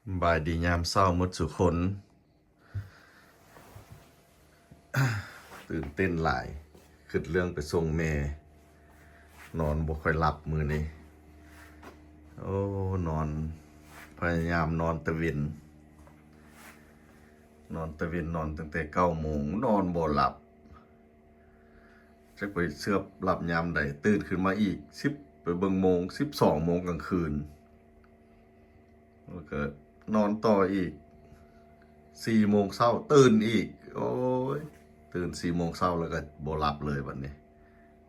ສະບາຍດີຍາມເຊົ້າໝົດສູ່ຄົນ. ຕື່ນເຕັ້ນຫຼາຍ ຄິດເລື່ອງໄປສົ່ງແມ່ ນອນບໍ່ຄ່ອຍຫຼັບມື້ນີ້. ໂອ້ ນອນ ພະຍາຍາມນອນຕະເວັນ ນອນຕະເວັນ ນອນຕັ້ງແຕ່ເກົ້າໂມງ ນອນບໍ່ຫຼັບ. ຈັກໄປເຊືອບຫຼັບຍາມໃດ ຕື່ນຂຶ້ນມາອີກ ສິບ ໄປເບິ່ງໂມງ ສິບສອງໂມງກາງຄືນ ແລ້ວກະນອນຕໍ່ອີກ ສີ່ໂມງເຊົ້າຕື່ນອີກ. ໂອ້ຍ ຕື່ນສີ່ໂມງເຊົ້າແລ້ວກະບໍ່ຫຼັບເລີຍບັດນີ້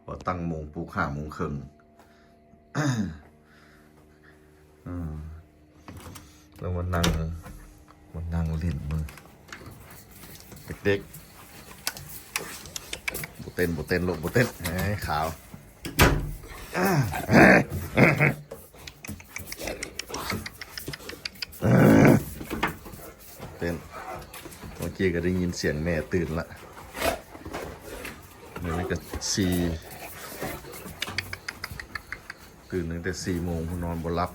ພໍຕັ້ງໂມງປຸກຫ້າໂມງເຄິ່ງ. ອືມ ແລ້ວມານັ່ງ ມານັ່ງຫຼິ້ນເບິ່ງ ເດັກໆ. ບໍ່ເຕັ້ນ ບໍ່ເຕັ້ນລູກ ບໍ່ເຕັ້ນ. ເອີຍ ຂາວ ເຕັ້ນ. ເມື່ອກີ້ກະໄດ້ຍິນສຽງແມ່ຕື່ນລະ. ນີ້ກະສີ່ ຕື່ນຕັ້ງແຕ່ສີ່ໂມງ ນອນບໍ່ຫຼັບ.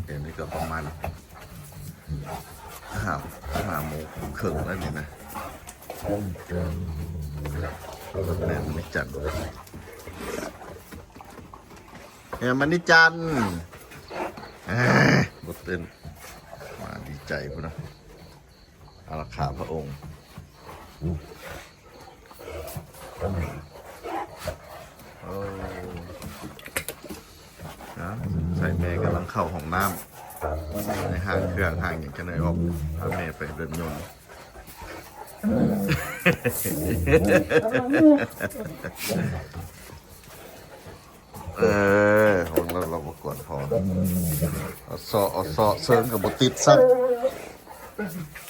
ດຽວນີ້ກະປະມານຫ້າ ຫ້າໂມງເຄິ່ງແລ້ວນີ້ນະ. ແມ່ມະນີຈັນ ແມ່ມະນີຈັນ ເອີຍ ບໍ່ເຕັ້ນ ມາດີໃຈພຸ້ນນະ. ອາລັກຂາພະອົງ ໂອ້ ນະ ໃສ່ແມ່ກຳລັງເຂົ້າຫ້ອງນ້ຳ ໃຫ້ຫ້າງເຄື່ອງຫ້າງຫຍັງຈັກໜ້ອຍອອກ ພາແມ່ໄປເດີນຍົນ. ເອີ ຂອງເຮົາ ເຮົາບໍ່ກວນພໍ ເອົາເຊາະ ເອົາເຊາະເຊີງກະບໍ່ຕິດຊ້ຳ.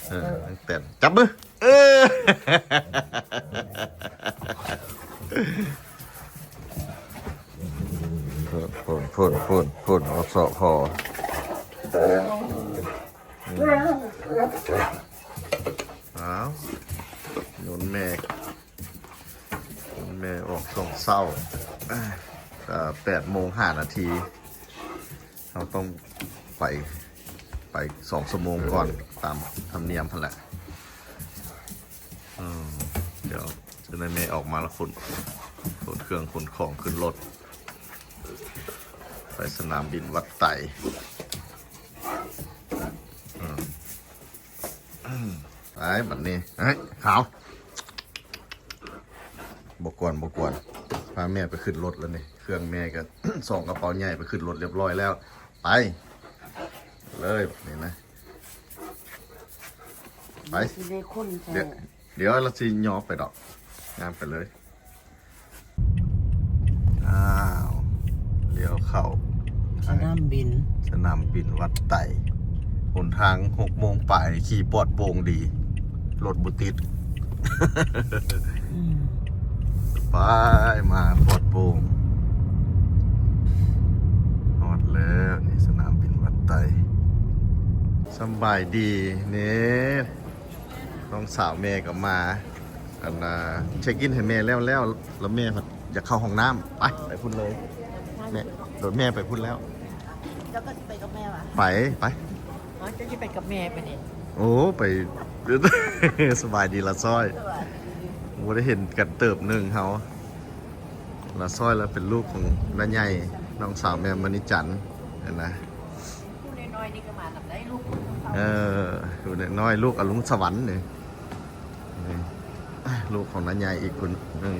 ເອີ ແຕ່ນ ຈັບມື ເອີ ພຸ້ນ ພຸ້ນ ພຸ້ນ ພຸ້ນ ເອົາເຊາະພໍ. ອືມ ອ້າວ ຍົນແມ່ ແມ່ອອກຊ່ວງເຊົ້າ ກະແປດໂມງຫ້ານາທີ ເຮົາຕ້ອງໄປ ໄປສອງຊົ່ວໂມງກ່ອນ ຕາມທຳນຽມຫັ້ນແຫຼະ. ເອີ ດຽວຈະໄດ້ແມ່ອອກມາລະຂົນ ຂົນເຄື່ອງຂົນຂອງຂຶ້ນລົດ ໄປສະໜາມບິນວັດໄຕ. ເອີ ໄປບັດນີ້ ເອີຍ ຂາວ ບໍ່ກວນ ບໍ່ກວນ ພາແມ່ໄປຂຶ້ນລົດແລ້ວນີ້ ເຄື່ອງແມ່ກະ ສອງກະເປົາໃຫຍ່ໄປຂຶ້ນລົດລຽບຮ້ອຍແລ້ວ. ໄປເລີຍບັດນີ້ນະ ໄປ ຊິໄດ້ຂົນໃສ່ ດຽວລະຊິຍໍໄປດອກ ຍ່າງໄປເລີຍ. ອ້າວ ລ້ຽວເຂົ້າ ສະໜາມບິນ ສະໜາມບິນວັດໄຕ. ຫົນທາງຫົກໂມງປາຍ ຂີ່ປອດໂປ່ງດີ ລົດບໍ່ຕິດ. ອືມ ໄປ ມາປອດໂປ່ງ ຮອດແລ້ວນີ້ ສະໜາມບິນວັດໄຕ. ສະບາຍດີນີ້ ນ້ອງສາວແມ່ກະມາ ອັນນ່າ ເຊັກອິນໃຫ້ແມ່ແລ້ວໆ ລະແມ່ພັດຢາກເຂົ້າຫ້ອງນ້ຳ. ໄປ ໄປພຸ້ນເລີຍ ແມ່ ໂດດແມ່ໄປພຸ້ນແລ້ວ. ເຈົ້າກະຊິໄປກັບແມ່ຫວາ? ໄປ ໄປ. ອໍ ເຈົ້າຊິໄປກັບແມ່ໄປນີ້? ໂອ້ ໄປ ສະບາຍດີລະຊ້ອຍ ສະບາຍດີ ບໍ່ໄດ້ເຫັນກັນເຕີບໜຶ່ງເຮົາ. ລະຊ້ອຍລະເປັນລູກຂອງນ້າໃຫຍ່ ນ້ອງສາວແມ່ມະນີຈັນຫັ້ນນະ. ຜູ້ນ້ອຍໆນີ້ກະມານຳໄດ້ ລູກ ເອີ ຜູ້ນ້ອຍໆ ລູກອະລຸງສະຫວັນນີ້ ນີ້ ລູກຂອງນ້າໃຫຍ່ອີກຄົນໜຶ່ງ.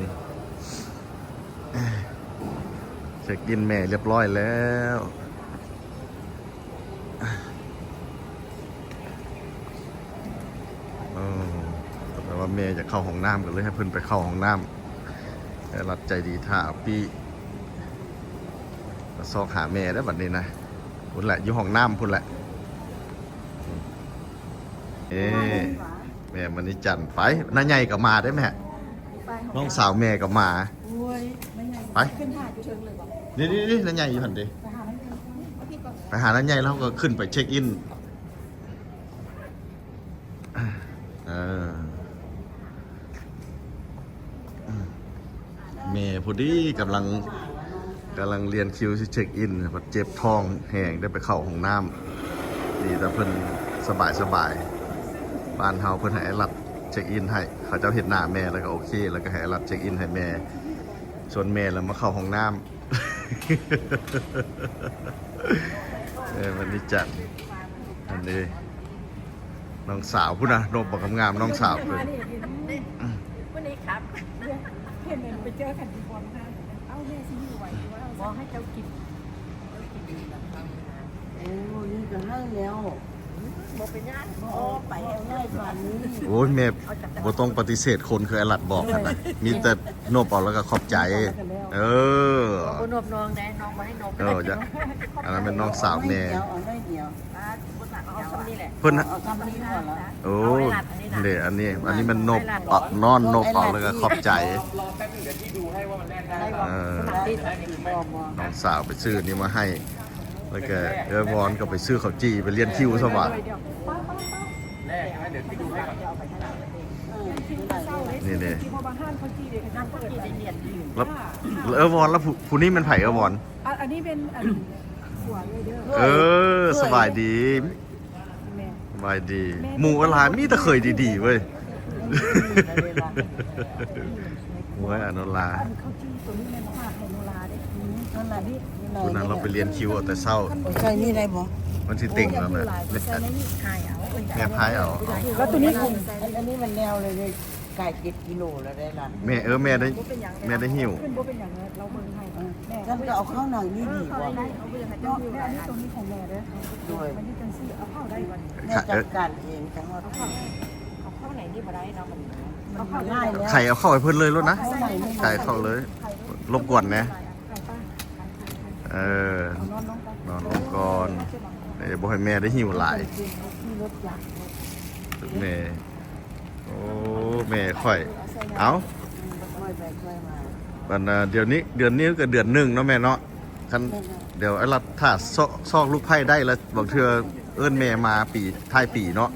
ເຊັກອິນແມ່ລຽບຮ້ອຍແລ້ວ. ເອີ ແຕ່ວ່າແມ່ຢາກເຂົ້າຫ້ອງນ້ຳ ກະເລີຍໃຫ້ເພິ່ນໄປເຂົ້າຫ້ອງນ້ຳ. ແຕ່ລັດໃຈດີຖ້າເອົາປີ້ ມາຊອກຫາແມ່ເດີບັດນີ້ນະ. ພຸ້ນແຫຼະ ຢູ່ຫ້ອງນ້ຳພຸ້ນແຫຼະ. ເອີ ແມ່ມະນີຈັນ ໄປ ນ້າໃຫຍ່ກະມາເດ້ແມ່. ນ້ອງສາວແມ່ກະມາ. ໂອ້ຍ ນ້າໃຫຍ່ ໄປ ຂຶ້ນຫາຢູ່ເທິງເລີຍບໍ? ນີ້ໆໆ ນ້າໃຫຍ່ຢູ່ຫັ້ນເດ້. ໄປຫານ້າໃຫຍ່ ໄປຫານ້າໃຫຍ່ ແລ້ວເຮົາກະຂຶ້ນໄປເຊັກອິນ. ເອີ ແມ່ພໍດີກຳລັງ ກຳລັງລຽນຄິວຊິເຊັກອິນ ບັດເຈັບທ້ອງແຮງ ໄດ້ໄປເຂົ້າຫ້ອງນ້ຳ. ດີແຕ່ເພິ່ນສະບາຍໆ ບ້ານເຮົາເພິ່ນໃຫ້ໄອ້ລັດເຊັກອິນໃຫ້ ເຂົາເຈົ້າເຫັນໜ້າແມ່ແລ້ວກໍໂອເຄ ແລ້ວກໍໃຫ້ໄອ້ລັດເຊັກອິນໃຫ້ແມ່ ສ່ວນແມ່ລະມາເຂົ້າຫ້ອງນ້ຳ. ແມ່ມະນີຈັນ ອັນນີ້ນ້ອງສາວພຸ້ນນະ ນົບບັກງາມໆ ນ້ອງສາວເພິ່ນ. ຜູ້ນີ້ຄັບ ເຫັນໄປເຈີກັນຢູ່ບ່ອນນັ້ນ ເອົ້າ ແມ່ຊິຢູ່ໄຫວຢູ່ວ່າ ບໍ່ໃຫ້ເຈົ້າກິນ ໂອ້ ນີ້ກໍໃຫ້ແລ້ວ ບໍ່ເປັນຫຍັງ ບໍ່ໄປ ບໍ່ໄດ້ບາດນີ້. ໂອ້ຍ ແມ່ບໍ່ຕ້ອງປະຕິເສດຄົນຄືໄອ້ລັດບອກຫັ້ນນະ ມີແຕ່ນົບເອົາແລ້ວກໍຂອບໃຈ. ເອີ ບໍ່ນົບນ້ອງແດ່ ນ້ອງບໍ່ໃຫ້ນົບ. ເອີ ອັນນັ້ນແມ່ນນ້ອງສາວແມ່ ເອົາໜ້ອຍດຽວ ເອົາໜ້ອຍດຽວ ເອົາສ່ຳນີ້ແຫຼະ ເພິ່ນ ເອົາສ່ຳນີ້ພໍລະ. ໂອ້ ເດ້ ອັນນີ້ ອັນນີ້ມັນນົບ ເນາະ ນົບເອົາແລ້ວກໍຂອບໃຈ. ເອີ ນ້ອງສາວໄປຊື້ນີ້ມາໃຫ້ ແລ້ວກໍເອື້ອຍວອນກໍໄປຊື້ເຂົ້າຈີ່ ໄປລຽນຄິວຊະວ່າ. ນີ້ເດ້ ແລ້ວ ແລ້ວເອື້ອຍວອນ ແລ້ວຜູ້ ຜູ້ນີ້ແມ່ນໃຜ ເອື້ອຍວອນ? ອັນ ອັນນີ້ເປັນ ອັນ ເອີ ສະບາຍດີ. ສະບາຍດີ ໝູ່ເອື້ອຍຫຼາຍ ມີແຕ່ເຂີຍດີໆເວີຍ. ໂອ້ຍ ອະນຸລາ ຜູ້ນັ້ນລາວໄປລຽນຄິວເອົາແຕ່ເຊົ້າ. ໃສ່ນີ້ໄດ້ບໍ່? ມັນຊິເຕັງແລ້ວແມ່ ແມ່ພາຍເອົາ. ແລ້ວໂຕນີ້ ອັນ ອັນນີ້ມັນແນວເລີຍ ກາຍເຈັດກິໂລແລ້ວໄດ໋ລະ. ແມ່ ເອີ ແມ່ໄດ້ ແມ່ໄດ້ຫິ້ວ. ບໍ່ເປັນຫຍັງ ລາວເບິ່ງໃຫ້. ເອີ ແມ່ ຊັ້ນກໍເອົາເຂົ້າໃນນີ້ດີກວ່າ. ເນາະ ແມ່ ອັນນີ້ໂຕນີ້ຂອງແມ່ເດີ. ໂດຍ ມັນຢູ່ຈັ່ງຊີ້ ເອົາເຂົ້າໄດ້ບໍ່ນີ້? ແມ່ຈັດການເອງ ຈັກຮອດ ເອົາເຂົ້າ ເອົາເຂົ້າໃນນີ້ບໍ່ໄດ້ເນາະ ມັນ ເອົາເຂົ້າໄດ້ແລ້ວ. ໄຂ່ເອົາເຂົ້າໃຫ້ເພິ່ນເລີຍໂລດນະ. ໄຂ່ເຂົ້າເລີຍ ລົບກວນແດ່. ເອີ ນອນລົງກ່ອນ ເອີ ບໍ່ໃຫ້ແມ່ໄດ້ຫິ້ວຫຼາຍ. ແມ່ ໂອ້ ແມ່ຂ້ອຍ ເອົ້າ ອັນ ດຽວນີ້ ເດືອນນີ້ກໍເດືອນໜຶ່ງເນາະແມ່ເນາະ. ຄັນ ແມ່ນແລ້ວ ດຽວໄອ້ລັດຖ້າຊອກ ຊອກລູກໃພ້ໄດ້ລະ ບາງເທື່ອເອີ້ນແມ່ມາປີ ທ້າຍປີເນາະ.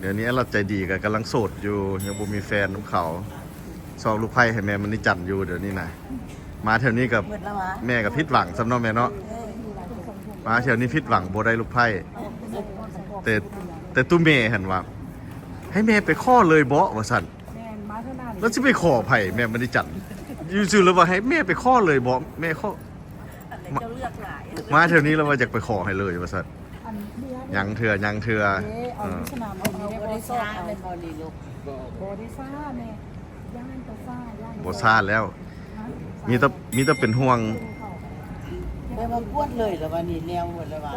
ດຽວນີ້ໄອ້ລັດໃຈດີກໍກຳລັງໂສດຢູ່ ຍັງບໍ່ມີແຟນນຳເຂົາ. ຊອກລູກໃພ້ໃຫ້ແມ່ມະນີຈັນຢູ່ດຽວນີ້ນະ. ມາແຖວນີ້ກໍ ໝົດແລ້ວຫວາ? ແມ່ກໍຜິດຫວັງຊ້ຳເນາະແມ່ເນາະ. ເອີ ມາແຖວນີ້ຜິດຫວັງ ບໍ່ໄດ້ລູກໃພ້. ແຕ່ ແຕ່ຕູ້ແມ່ຫັ້ນວ່າ ໃຫ້ແມ່ໄປຂໍເລີຍເບາະ ວ່າຊັ້ນ. ແມ່ນ ມາເທື່ອໜ້ານີ້ ແລ້ວຊິໄປຂໍໃຜ ແມ່ມະນີຈັນ? ຢູ່ຊື່ລະວ່າໃຫ້ແມ່ໄປຂໍເລີຍເບາະ ແມ່ຂໍ ມາແຖວນີ້ລະວ່າຢາກໄປຂໍໃຫ້ເລີຍ ວ່າຊັ້ນ. ຍັງເທື່ອ ຍັງເທື່ອ. ເອີ ບໍ່ໄດ້ຊ້າແມ່ນບໍ່ນີ້ລູກ? ບໍ່ໄດ້ຊ້າແມ່ ຢ້ານກໍຊ້າ ຢ້ານ ບໍ່ຊ້າແລ້ວ. ມີແຕ່ ມີແຕ່ເປັນຫ່ວງ. ແຕ່ວ່າກວດເລີຍລະວ່ານີ້ ແນວໝົດລະວ່າ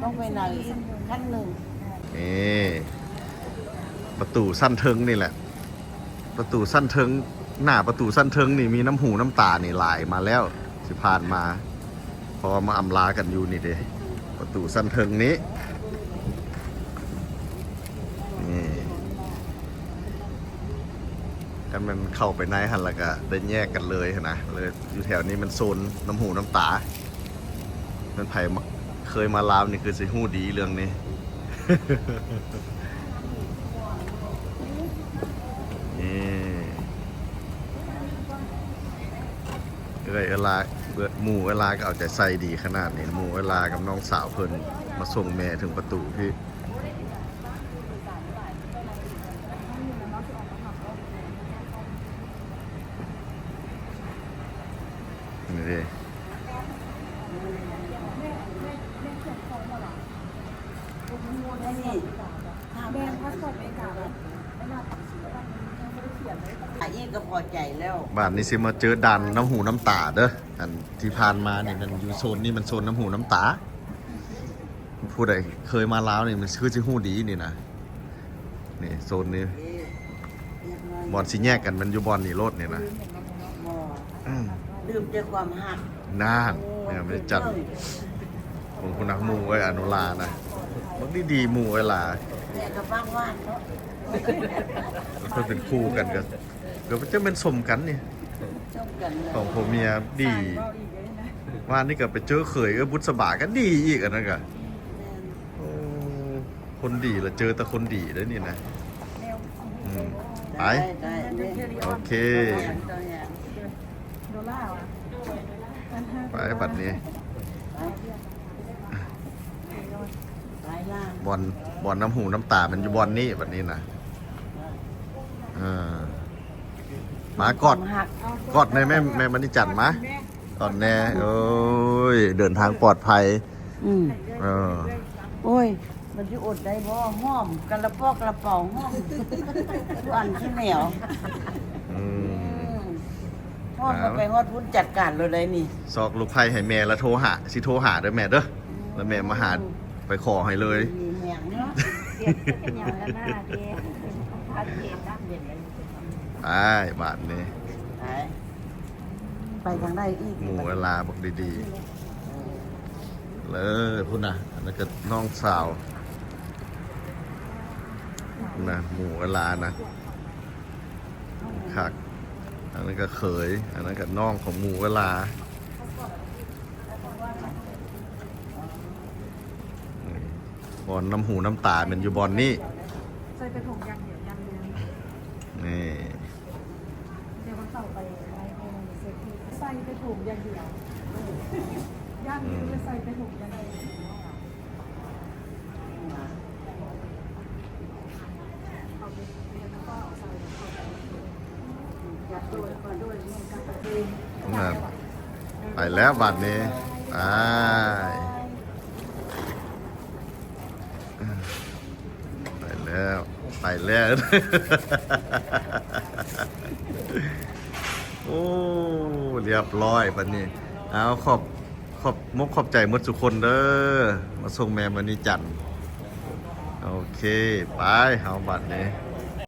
ຕ້ອງໄປນັ່ງອີກຂັ້ນໜຶ່ງ. ນີ້ ປະຕູຊັ້ນເທິງນີ້ແຫຼະ ປະຕູຊັ້ນເທິງ ໜ້າປະຕູຊັ້ນເທິງນີ້ມີນ້ຳຫູນ້ຳຕານີ້ຫຼາຍມາແລ້ວ ທີ່ຜ່ານມາ ເພາະວ່າມາອຳລາກັນຢູ່ນີ້ເດ້ ປະຕູຊັ້ນເທິງນີ້. ນີ້ ຄັນແມ່ນເຂົ້າໄປໃນຫັ້ນລະກະໄດ້ແຍກກັນເລີຍຫັ້ນນະ. ເລີຍ ຢູ່ແຖວນີ້ມັນໂຊນນ້ຳຫູນ້ຳຕາ. ແມ່ນໃຜມາ ເຄີຍມາລາວນີ້ຄືຊິຮູ້ດີເລື່ອງນີ້. ນີ້ ເອື້ອຍ ເອື້ອຍລາ ເອື້ອຍ ໝູ່ເອື້ອຍລາກໍເອົາໃຈໃສ່ດີຂະໜາດນີ້. ໝູ່ເອື້ອຍລາກັບນ້ອງສາວເພິ່ນມາສົ່ງແມ່ເຖິງປະຕູພີ້. ນີ້ເດ້ ແມ່ນພາສປອດອາເມລິກາ. ອັນນີ້ກໍພໍໃຈແລ້ວ. ບາດນີ້ຊິມາເຈີດ່ານນ້ຳຫູນ້ຳຕາເດີ. ອັນທີ່ຜ່ານມານີ້ມັນຢູ່ໂຊນນີ້ມັນໂຊນນ້ຳຫູນ້ຳຕາ. ຜູ້ໃດເຄີຍມາລາວນີ້ມັນຄືຊິຮູ້ດີນີ້ນະ. ນີ້ໂຊນນີ້ ເອີ ບ່ອນຊິແຍກກັນມັນຢູ່ບ່ອນນີ້ໂລດນີ້ນະ. ບໍ່ ອືມ ດື່ມແຕ່ຄວາມຮັກ. ນັ້ນ ໂອ້ ແມ່ນຈັດ ເບິ່ງພຸ້ນນະ ໝູ່ເອີຍ ອະນຸລານະ ເບິ່ງດີໆ ໝູ່ເອີຍຫຼາ ແມ່ກໍປາກຫວານເນາະ. ເພິ່ນເປັນຄູ່ກັນກໍ ກໍຈະແມ່ນສົມກັນນີ້ ສົມກັນເນາະ ສອງຜົວເມຍດີ. ວານນີ້ກໍໄປເຈີເຂີຍ ເອີ ບຸດສະບາ ກໍດີອີກ ອັນນັ້ນກໍ ແມ່ນ ໂອ້ ຄົນດີລະເຈີແຕ່ຄົນດີເດ້ນີ້ນະ. ອືມ ໄປ ໄດ້ ໄດ້ ໂອເຄ ໂດລາ ໄປບັດນີ້ ບ່ອນ ບ່ອນນ້ຳຫູນ້ຳຕາມັນຢູ່ບ່ອນນີ້ບັດນີ້ນະ. ເອີ ມາກອດ ກອດແນ່ແມ່ ແມ່ມະນີຈັນ ມາກອດແນ່. ໂອ້ຍ ເດີນທາງປອດໄພ. ອືມ ເອີ ໂອ້ຍ ມັນຊິອົດໄດ້ບໍ່? ຫອມກະລະປອກກະລະເປົາ ຫອມທຸກອັນທຸກແນວ. ອືມ ອືມ ຮອດ ເອົາ ໄປຮອດພຸ້ນຈັດການໂລດໄດ໋ນີ້. ຊອກລູກໃພ້ໃຫ້ແມ່ລະໂທຫາ ຊິໂທຫາເດີແມ່ເດີ ອືມ ລະແມ່ມາຫາ ໄປຂໍໃຫ້ເລີຍ. ມີແຮງເນາະ ເປັນຫຍັງລະໜ້າເດ້ ອັບເດດນຳເປັນໄດ້. ໄປບາດນີ້ ໄປ ໄປທາງໃດອີກ? ໝູ່ເວລາບັກດີໆ ເລີຍພຸ້ນນະ. ອັນນັ້ນກໍນ້ອງສາວນະ ໝູ່ເວລານະ ຄັກ. ອັນນັ້ນກໍເຂີຍ ອັນນັ້ນກໍນ້ອງຂອງໝູ່ເວລາ. ບ່ອນນ້ຳຫູນ້ຳຕາແມ່ນຢູ່ບ່ອນນີ້. ໃສ່ແຕ່ຖົງຢ່າງດຽວ ຢ່າລືມ. ນີ້ ດຽວເຂົາເຂົ້າໄປໃນຫ້ອງເຊັກ ໃສ່ແຕ່ຖົງຢ່າງດຽວ ຢ່າລືມ ອືມ ໃສ່ແຕ່ຖົງຢ່າງດຽວ. ນັ້ນ ໄປແລ້ວບາດນີ້ ໄປ ໄປແລ້ວ ໄປແລ້ວ. ໂອ້ ລຽບຮ້ອຍບາດນີ້. ເອົາ ຂອບ ຂອບມົກຂອບໃຈໝົດທຸກຄົນເດີ ມາສົ່ງແມ່ມະນີຈັນ. ໂອເຄ ໄປເຮົາບາດນີ້.